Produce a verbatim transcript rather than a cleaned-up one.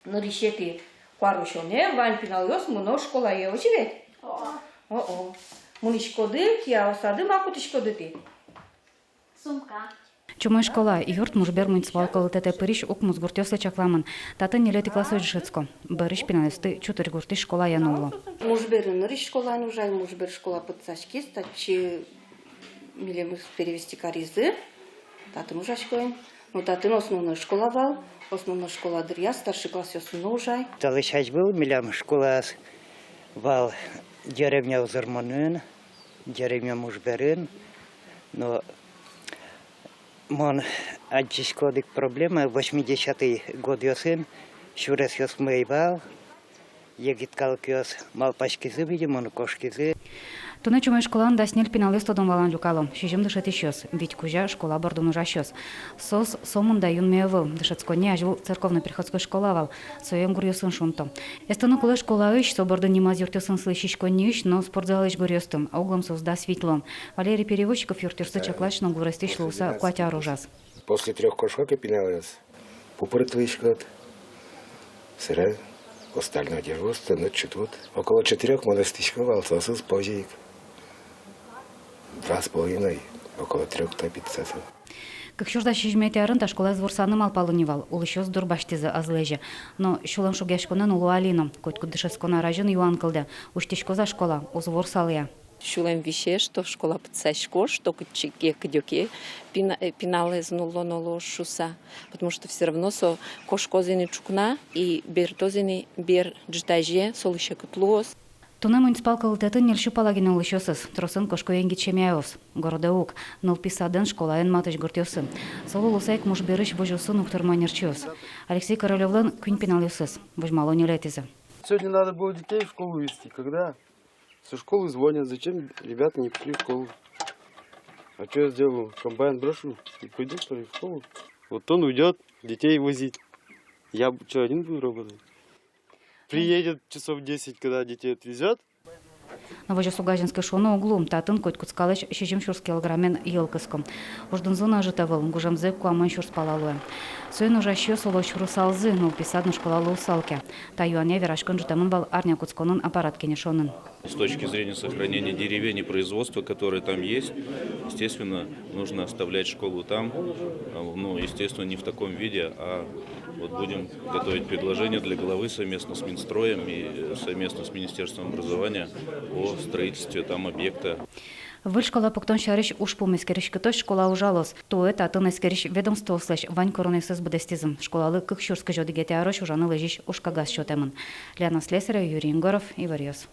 Нырысетӥ куарусёнэ вань пиналъёс мыно школае, озьы ведь? О-о. Мынӥськоды, кияосады ма кутӥськоды тӥ? Сумка. Чумой школа юрт Мужбер муниципал кылдытэтэ пырись укмыс гуртъёслы чакламын. Татын ньылетӥ классозь дышетско. Бӧрысь пиналъёсты Чутырь гуртысь школае нулло. Мужберын нырысь школаын ужай, Мужбер школа пытсаськиз, татчы милемыз перевести каризы, татын ужасько ини. Но татын основной школа вал, основной школа дыръя старший классъёс но ужай. Талэсь азьвыл милям школаос вал деревня Узырмонын, деревня Мужберын, но мон адӟисько одӥг проблема: восьмидесятый годъёсын сюресъёсмы ӧй вал, егит калыкъёс малпаськизы, видимо, но кошкизы. Туннэ Чумой школаын дас ньыль пиналъёс тодон-валан люкало, сизьым дышетӥсьёс, вить кузя школа бордын ужасьёс. Соос сомында юнме ӧвӧл, дышетсконни азьвыл церковно-приходской школа вал, сое гуръёсын шунто. Эстыны кулэ школаысь, со бордын нимаз юртъёсын сылӥсь сиськонниысь но спортзалысь гуръёсты, оглом соос дас вить луо. Валерий Перевозчиков юртъёсты чаклась но гурэстӥсь луыса куать ар ужаз. После трёх кошко ке пиналъёс, пу пыртылӥськод, собере остальное дело, значит, вот около четырёх мон эстӥсько вал, соосыз позьы ик. Два с половиной, около трёх топится. Кык сюрс дас сизьыметӥ арын та школаез ворсаны малпало ни вал, улӥсьёс дурбасьтӥзы ӧз лэзе. Но сюлэмшугъяськонэн уло али но. Котькуд дышетскон ар азьын юан кылдэ: усьтӥськоз-а школа, уз ворсалэ-а. Сюлэм висе, что школа пытсаськоз, что кытчы ке, кыдёке пина-, э, пиналэз нуллоно луоз шуыса. Потому что всё равно со кошкоз ини ӵукна и бертоз ини бер ӝытазе, солы секыт луоз. Туннэ муниципал кылдытэтын ньыль сю пала гинэ улӥсьёсыз, тросэн кошко егит семьяос. Городэ уг, нылпи садэн, школаен матысь гуртъёсы. Солы луыса ик Мужберысь возёсын уг тырмо ӧнерчиос. Алексей Королёвлэн куинь пиналъёсыз, возьмало ньылетӥзэ. Сегодня надо было детей в школу везти, когда со школы звонят: «Зачем ребята не пришли в школу?» А чё я сделаю? Комбайн брошу и пойду, что ли, в школу? Вот он уйдёт детей возить. Я б-, чё, один буду работать? Приедет часов десять, когда детей отвезёт. Но возёс огазеяське шуоно уг лу, татын котькуд скалысь сизьым сюрс килограммен йӧл кыско. Уждунзы но ӧжыт ӧвӧл, гужемзы куамын сюрс пала луэ. Соин ужасьёс оло сюрысалзы, нылпи сад но школа луысал ке. Та юанъя вераськон ӝутэмын вал арня кутсконын аппарат кенешонын. С точки зрения сохранения деревень и производства, которое там есть, естественно, нужно оставлять школу там, а, ну, естественно, не в таком виде, а вот будем готовить предложение для главы совместно с Минстроем и, э, совместно с Министерством образования о строительстве там объекта. Выль школа пуктон сярысь ужпум эскериськытозь школа ужалоз. Туэ татын эскерись ведомствоослэсь вань куронъёссэс быдэстӥзы. Школалы кык сюрс кызь одӥгетӥ арозь ужаны лэзись ужкагаз сётэмын. Лена Слесарева, Юрий Егоров, «Иворъёс».